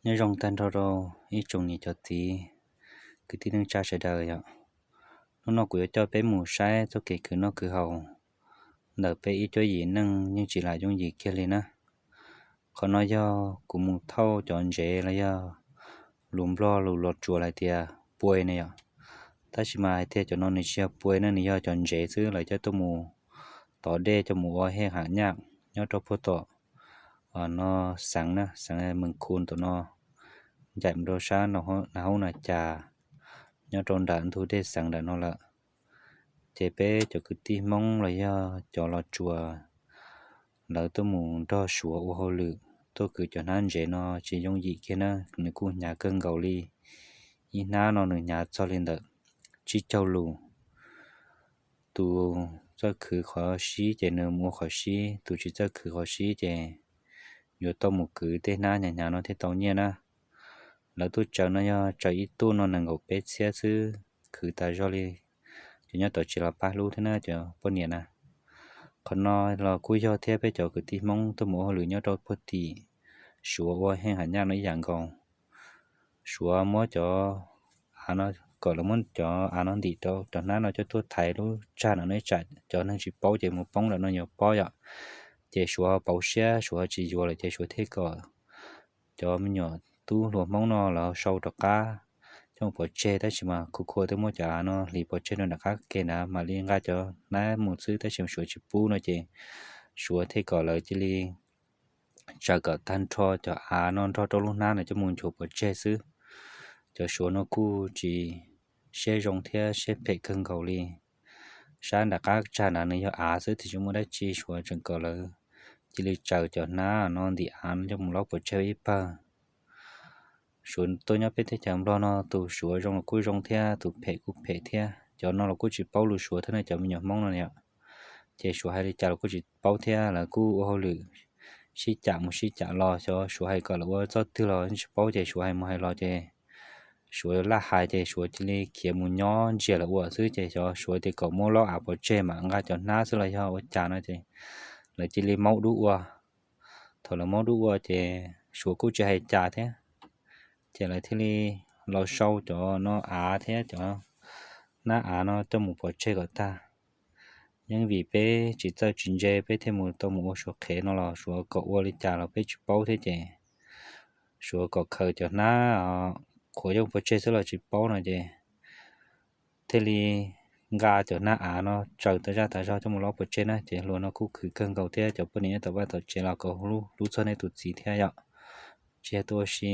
Nyob zoo tag nrho rau ib tsoom niam cov txiv kwv tij neej tsa sawv daws yom. Hnub no kuv yuav coj peb mus saib txoj kev khwv noj khwv haus ntawm peb ib cuab yim neej yeej tsis lam yooj yim kiag li na. Qhov no yog kuv mus thauj cov ntsev los yog lus Nplog lus Los Tsuas hais tias pua ne yom. Tab sis mas hais tias cov no nws tsis yog pua na, nws yog cov ntsev xwb, lawv coj tuaj mus tov dej coj mus ua hej ham nyaj nyob rau puag tom no xeev na, xeev Mees Khu tom no, ncaim mus rau sab Nas Hoob Nas Cas, nyob rau nram ntug dej xeev nram no lawm. Ces peb cov kwv tij Hmoob los yog cov Los Tsuas, lawv tuaj mus nrog Suav ua hauj lwm tuaj khwv cov hnab ntsev no tsis yooj yim kiag na, nws kuj hnyav kawg nkaus li. Ib hnab no nws hnyav txog li ntawm tsib caug lus. Tus txawj khwv qhov sib ces nws mus ua qhov sib, tus tsis txawj khwv qhov sib ces yuav tau mus kwv tej hnab hnyav hnyav no thiaj tau nyiaj na. Lawv tuaj tsaws no yog tsaws ib tuj no nees nkaum peb txhiab xwb, khwv tas zog li. Cov nyob tom tsev los pab hlub thiab na cov poj niam na. Qhov no los kuj yog thiab, peb cov kwv tij Hmoob tuaj mus ua hauj lwm nyob rau puag tim Suav ua hej ham nyaj no ib yam nkaus. Suav muab cov av no, kom lawv muab cov av no ntim rau cov hnab no coj tuaj thaiv lub tsag no, ib tsam cov neeg tsis paub ces mus poob ntawm no yuav pob yom. Ces Suav pauv siab, Suav tsis yuav lawm ces Suav thiaj kom cov me nyuam tub hluas Hmoob no lawv sau rov qab coj mus pov tseg, tab sis mas khu khua twb muab cov av no hliv pov tseg rau nram qab ke na, mam li nqa cov hnab mus xwb, tab sis Suav tsis pub no ces Suav thiaj kom lawv cia li tsaws kom tag nrho cov av no nrog rau lub hnab no coj mus nchuav pov tseg xwb. Cov Suav no kuj tsis siab zoo thiab siab phem kawg nkaus li. Sab nram qab tsag na nws yog av xwb, twb tsis muaj dab tsi, Suav tseem kom lawv cia li tsaws cov hnab no ntim av no coj mus laub pov tseg ib pawg. Suav tuaj nyob peb teb chaws Nplog no, tus Suav zoo los kuj zoo thiab, tus phem kuj phem thiab. Cov no los kuj tsis paub lus Suav thiab no, cov me nyuam Hmoob no yom. Ces Suav hais li cas los kuj tsis paub thiab, lawv kuj ua hauj lwm sib cam mus sib cam los, xyov Suav hais kom lawv ua txoj twg los tsis paub, ces Suav hais mus hais los ces Suav laj hais ces Suav cia li khiav mus nyob ntsia lawv ua xwb, ces xyov Suav tias kom muab laub av pov tseg mam nqa cov hnab xwb los yog ua cas no ces lawv cia li maub dub ua. Thaum lawv maub dub ua ces Suav kuj tsis hais cas thiab, ces lawv thiaj li los sau cov no av thiab cov hnab av no coj mus pov tseg kom tag. Yeej vim peb tsis txawj tsis ntse peb thiaj mus tau mus ua Suav qhev no los Suav kom ua li cas los peb tsis paub thiab ces Suav kom khaws cov hnab qhuav coj pov tseg xwb los tsis paub no ces thiaj li nqa cov hnab av no tsaws tas zaj tas zog coj mus laub pov tseg na. Ces hluas no kuj khwv kawg nkaus thiab, cov poj niam nyob tom vaj tom tsev los kom hlub txog nej tus txiv thiab yom. Tsis yog tuaj ua si.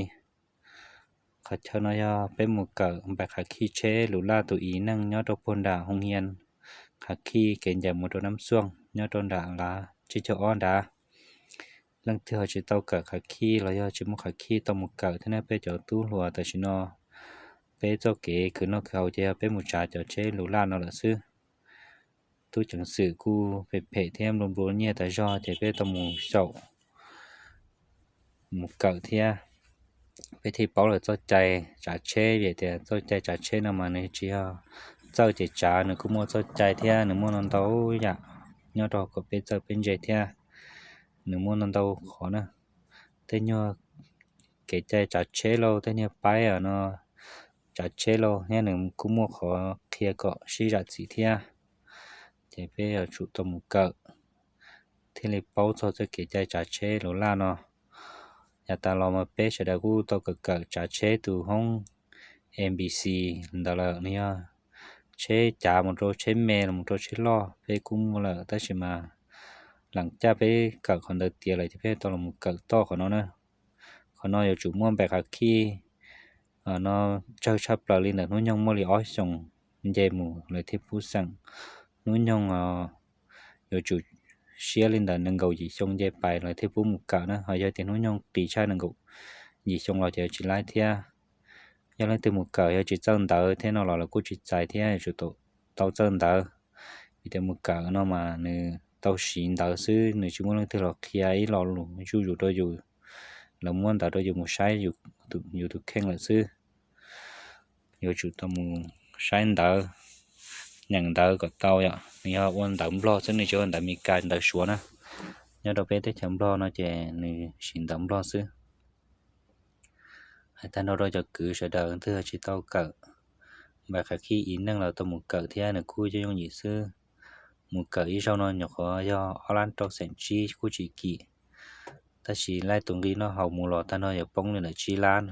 Qhov chaw no yog peb mus kawm npaim khav khij tsheb lus laj tus ib neeg nyob rau puag nram hoo hias khav khij kev ncaim mus rau Nab Xuaj nyob rau nram lav tsib caug ob nrad. Leej twg ho tsis tau kawm khav khij los yog tsis muaj khav khij tau mus kawm thiab ne, peb cov tub hluas tam sim no peb txoj kev khwv noj khwv haus ces yog peb mus tsav cov tsheb lus laj no lawm xwb. Tub ceev xwm kuj phem phem thiab nplua nplua nyiaj tas zog ces peb tau mus xyaum mus kawm thiab. Peb thiaj paub lawm txoj cai tsav tsheb, vim tias txoj cai tsav tsheb no mas nws tsis yog txawj ces tsav, nws kuj muaj txoj cai thiab nws muaj ntau ntau yam nyob rau kom peb txawj peb ntse thiab. Nws muaj ntau ntau qhov na, tej nyuag kev cai tsav tsheb lauj, tej nyuag paib no tsav tsheb lauj, thiab nws kuj muaj qhov qhia kom sib zam txim thiab. Ces peb yuav tsum tau mus kawm thiaj li paub txog txoj kev cai tsav tsheb lus laj no. Yav tas los mas peb sawv daws kuj tau kawm kawm tsav tsheb tus hoob N B C ntawd lawm, nws yog tsheb cav mus rau tsheb me los mus rau tsheb loj peb kuj muaj lawm, tab sis mas lam caj peb kawm qhov ntawd tiav lawm ces peb tau los mus kawm toj qhov no na. Qhov no yuav tsum muaj npaim khav khij no tsawg tshaj plaws li ntawm hnub nyoog muaj li ob xyoos nce mus lawv thiaj pub xeem. Hnub nyoog yuav tsum siab li ntawm nees nkaum yim xyoo nce pais lawv thiaj pub mus kawm na, ho yog tias hnub nyoog qis tshaj nees nkaum yim xyoo los ces tsis laib thiab. Yog leej twg mus kawm yog tsis txawj ntawv thiab no los lawv kuj tsis txais thiab, yuav tsum tau txawj ntawv. Vim tias mus kawm no mas nws tau siv ntawv xwb, nws tsis muaj leej twg los qhia ib lo lus zuj zus rau yus, lawv muab ntawv rau yus mus saib yus tus kheej lawm xwb. Yuav tsum tau mus saib ntawv, nyeem ntawv kom tau yom. Nws yog ua ntawv Nplog xwb, nws tsis ua ntawv Meskas ntawv Suav na. Nyob rau peb teb chaws Nplog no ces nws siv ntawv Nplog xwb. Tag nrho rau cov kwv sawv daws twb tsis tau kawm npais khav khij ib neej los tau mus kawm thiab, nws kuj yooj yooj yim xwb. Mus kawm ib zaug no nyuam qhuav yog ob lab rau xeem tsib kuj tsis kim, tab sis laij tus nqi noj haus mus los tag nrho yuav poob li ntawm tsib lab.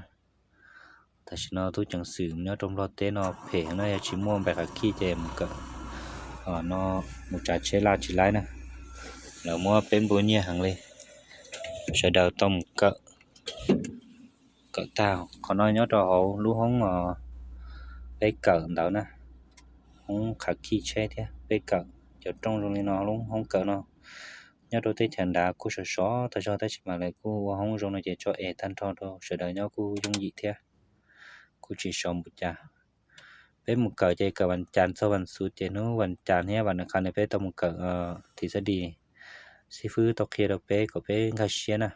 Tam sim no tub ceev xwm nyob rau Nplog teb no phem heev na, yog tsis muaj npais khav khij ces mus kawm no mus tsav tsheb laj tsis laib na. Lawv muab peb nplua nyiaj heev li. Sawv daws tau mus kawm, kawm tag qhov no nyob rau hauv lub hoob os, peb kawm ntawd na, hoob khav khij tsheb thiab peb kawm cov rooj zoo li no, lub hoob kawm no nyob rau teb chaws nrad kuj sov sov tag zog, tab sis mas lawv kuj ua hoob zoo no ces tso es tag nrho rau sawv daws nyob kuj yooj yim thiab, kuj tsis sov npaum cas. Peb mus kawm ces kawm vas cas txog vas xuv, ces hnub vas cas thiab vas na qha nws peb tau mus kawm thim xab dis, xib fwb tau qhia rau peb kom peb nkag siab na.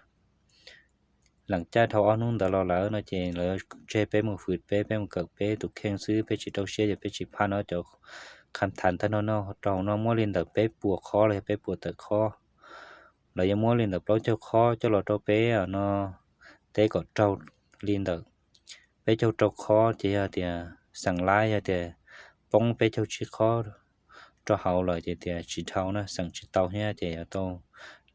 Leem caij dhau ob hnub ntawd los lawm no ces lawv tseg peb mus fwm peb, peb mus kawm peb tus kheej xwb, peb tsis rau siab ces peb tsis phaj no cov qha thav tag nrho no rau hauv no muab li ntawm peb puas qhob los yog peb puas tawm qhob. Lawv yuav muab li ntawm plaub caug qhob coj los rau peb no teb kom raug li ntawm peb caug rau qhob, ces yog tias xeem laib yog tias poob peb caug tsib qhob rau hauv lawm ces tias tsis dhau na, xeem tsis tau thiab ces yuav tau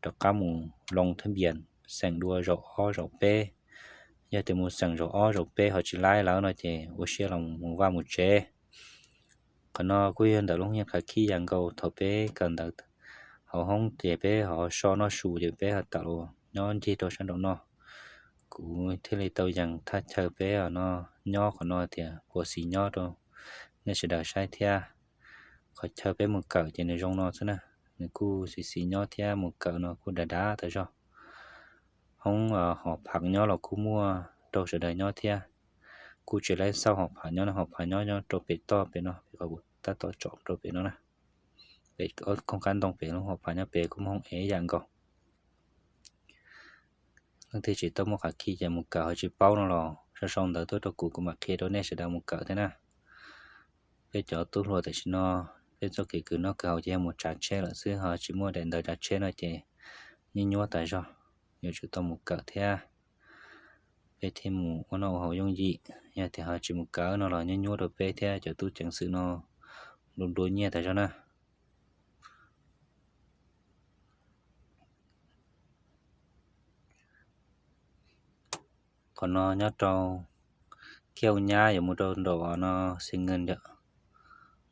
rov qab mus loo thab npias xeem dua zaum ob zaum peb. Yog tias mus xeem zaum ob zaum peb ho tsis laib lawm no ces ua siab los mus vaj mus tsev. Qhov no kuj yog ntawm lub nyiaj khav khij yam nkaus, thaum peb kawm ntawv hauv hoob ces peb ho so noj su ces peb ho tawm los nyob ncig rau sab nraum no. Kuv thiaj li tau yees thaj chaw peb no nyob qhov no tias puas xis nyob rau nej sawv daws saib thiab. Qhov chaw peb mus kawm ces nws zoo no xwb na, nws kuj xis xis nyob thiab mus kawm no kuj dav dav tas zog. Hoob hom phav nyob los kuj muaj rau sawv daws nyob thiab. Kuj tsis laib xauj hom phav nyob no, hom phav nyob nyob rau pem toj pem no, pem qhov kuv tab tom tsom rau pem no na. Pem ob koog qab ntoo pem lub hom phav nyob pem kuj muaj hoob ev yam nkaus. Leej twg tsis tau muaj khav khij ces mus kawm ho tsis paub no los sau sau ntawv tuaj rau kuv, kuv mam qhia rau nej sawv daws mus kawm thiab na. Peb cov tub hluas tam sim no, peb txoj kev khwv noj khwv haus ces yog mus tsav tsheb lawm xwb, ho tsis muaj daim ntawv tsav tsheb no ces nyuaj nyuaj tas zog, yuav tsum tau mus kawm thiab. Peb thiaj mus ua noj ua haus yooj yim, yog tias ho tsis mus kawm no los nyuaj nyuaj rau peb thiab cov tub ceev xwm no, nplua nplua nyiaj tas zog na. Qhov no nyob rau kiab u nyab yuav mus rau nraum no xi nkees yom.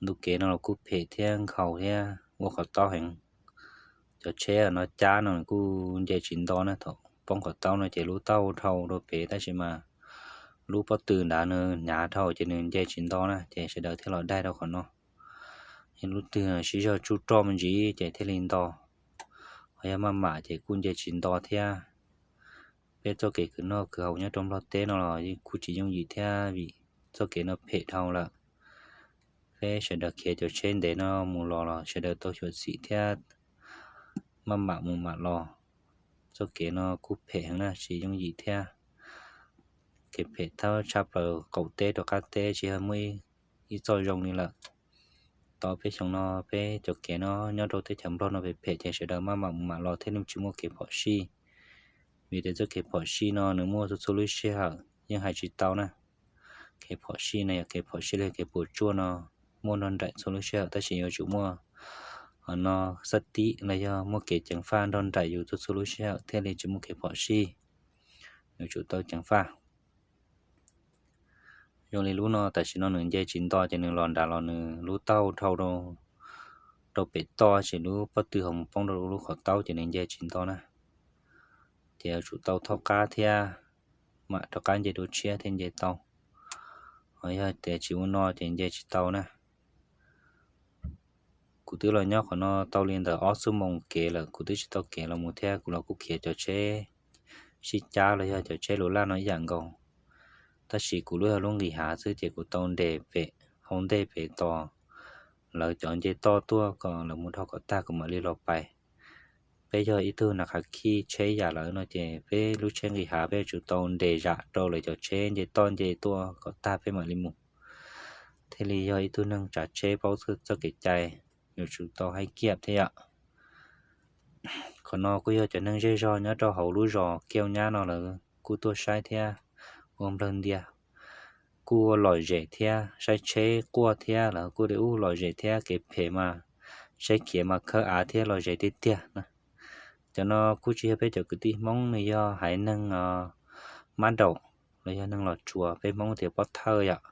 Ntu kev no los kuj phem thiab nkhaus thiab ua qhov taub heev. Cov tsheb no cab no kuj nce tsis nto na, thaum poob qhov taub no ces lub taub hau dhau rau pem tab sis mas lub pob tw nrad nws hnyav dhau ces nws nce tsis nto na, ces sawv daws thiaj los daig rau qhov no. Yog lub twg siv zog tsuj roj me ntsis ces thiaj li nto, ho yog maj mam ces kuj nce tsis nto thiab. Peb txoj kev khwv noj khwv haus nyob rau Nplog teb no los yeej kuj tsis yooj yim thiab vim txoj kev no phem dhau lawm. Peb sawv daws khiav cov tsheb ntev no mus los los sawv daws tau xyuam xim thiab maj mam mus mam los. Txoj kev no kuj phem heev na, tsis yooj yim thiab. Kev phem thab tshaj plaws qaum teb rau qab teb tsis yog muaj ib txoj zoo li lawm. Tau peb xyoo no peb cov kev no nyob rau teb chaws Nplog no phem phem ces sawv daws maj mam mus mam los thiaj li tsis muaj kev phom sij. Vim tias txoj kev phom sij no nws muaj txhua txhua lub sij hawm yeej hais tsis tau na. Kev phom sij no yog kev phom sij los yog kev puas tsuaj no muaj nrog nraim txhua lub sij hawm tab sis yuav tsum muaj no xab tib los yog muaj kev ceev faj nrog nraim yus txhua txhua lub sij hawm thiaj li tsis muaj kev phom sij. Yuav tsum tau ceev faj. Zoo li lub no tam sim no nws nce tsis nto ces nws los nrad los nws lub taub hau dhau rau pem toj ces lub pob tw ho mus poob rau lub qhov taub ces nws nce tsis nto na. Ces yuav tsum tau thaub qab thiab mam rov qab nce dua tshiab thiaj nce tau. Ho yog tias tsis ua no ces nce tsis tau na. Kuv twb los nyob qhov no tau li ntawm ob xuab moos kev lawm, kuv twb tsis tau kev los mus thiab, kuv los kuj khiav cov tsheb sib cab los yog cov tsheb lus laj no ib yam nkaus. Tab sis kuv lub yog lub nqis hav xwb ces kuv tau nres pem hauv ntej pem tos lawv cov nce toj tuaj kom lawv mus dhau kom tag kuv mam li los pais. Peb yog ib tug nas khav khij tsheb yam lawv no ces peb lub tsheb nqis hav peb yuav tsum tau nres zam rau lawv cov tsheb nce toj nce tuaj kom tag peb mam li mus. Thiaj li yog ib tug neeg tsav tsheb paub txoj kev cai, yuav tsum tau haib kiaj thiab yom. Qhov no kuj yog cov neeg zej zog nyob rau hauv lub zos Kiau Nyab no lawv kuj tuaj saib thiab, ua nplawg ntias, kuj ua lom zem thiab, saib tsheb quaj thiab los kuj de ub lom zem thiab, kev phem mas saib khiav mas khawb av thiab lom zem tiag tiag na. Cov no kuj tsis yog peb cov kwv tij Hmoob, nws yog haiv neeg mab daum los yog neeg Los Tsuas, peb Hmoob tias pob thawj yom.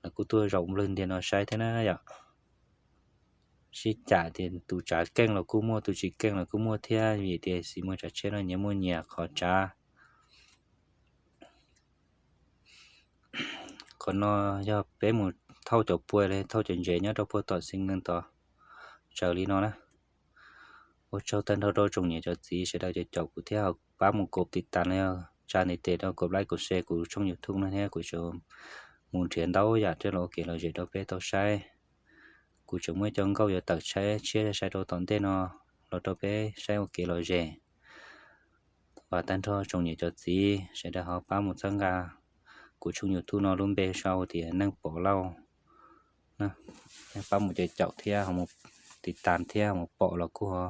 Lawv kuj tuaj zaum nplawg ntias no saib thiab na yom. Sib cam tias tus tsav keej los kuj muaj, tus tsis keej los kuj muaj thiab, vim tias xis muas tsav tsheb no nyias muaj nyias qhov tsav. Qhov no yog peb mus thauj cov pua li, thauj cov ntsev nyob rau puag tom Xeev Neeg tod, tsaws li no na. Ua tsaug tag nrho rau tsoom niam cov txiv sawv daws cov caum kuv thiab, pab mus kov tiv tas los yog tsa ntiv tes rau kov like kov share kuv tshooj YouTube no thiab, kuv tseem mus nrhiav ntau yam coj los ua kev lom zem rau peb tau saib. Kuv tseem muaj cov nkauj yuav tawm tshiab sai sai rau tom ntej no los rau peb saib ua kev lom zem. Vam tag nrho tsoom niam cov txiv sawv daws ho pab mus txhawb nqa kuv tshooj YouTube no, lub npe sau tias Neej Pom Lauj. Pab mus caum thiab ho mus tiv tas thiab ho mus pom los kuj ho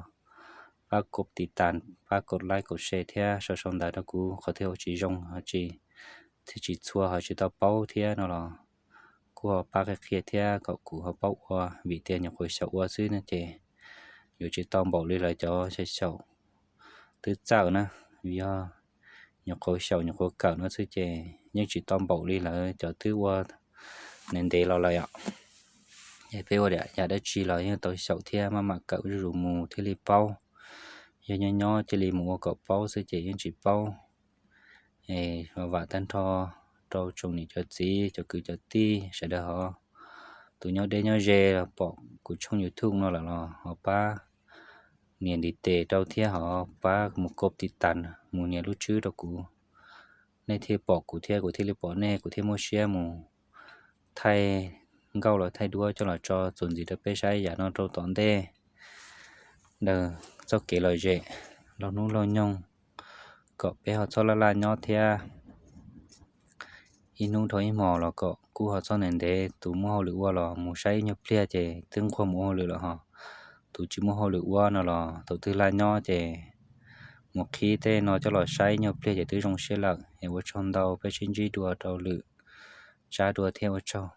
pab kov tiv tas, pab kov like kov share thiab sau sau ntawv rau kuv qhov twg ua tsis zoo, tsis, tsis txhua ho tsis tau paub thiab no los kuj ho pab qhia qhia thiab kom kuv ho paub ua, vim tias nyuam qhuav xyaum ua xwb no ces yuav tsis tau npaum li lawv cov xyaum xyaum twb txawj na. Yog nyuam qhuav xyaum nyuam qhuav kawm no xwb ces yeej tsis tau npaum li lawv cov twb ua ntev ntev los lawm yom. Es peb ua yam dab tsi los yeej tau xyaum thiab maj mam kawm zuj zus mus thiaj li paub. Yog nyob nyob cia li mus ua kom paub xwb ces yeej tsis paub. Es vam tag nrho rau tsoom niam cov txiv cov kwv cov tij sawv daws hov, tus nyob deb nyob ze los pom kuv tshooj YouTube no lawm los ho pab nias ntiv tes rau thiab ho pab mus kov tiv tas, mus nias lub tswb rau kuv. Nej thiaj pom kuv thiab kuv thiaj li pom nej, kuv thiaj muaj siab mus thaij nkauj los thaij duab coj los tso txuas ntxiv rau peb saib yam no rau tom ntej. Ntawm txoj kev lom zem laug hnub laug nyoog, kom peb ho txhob laj laj nyob thiab. Ib hnub dhau ib hmos los kom kuj ho txhob ntev ntev, tus muaj hauj lwm ua los mus saib ib nyuag pliag ces twb nquag mus ua hauj lwm lawm ho. Tus tsis muaj hauj lwm ua no los thaum twg laj nyob ces mus qhib tej no coj los saib ib nyuag pliag ces twb zoo siab lawm. Es ua tsaug ntau, peb sib ntsib dua rau lwm tsab dua thiab, ua tsaug.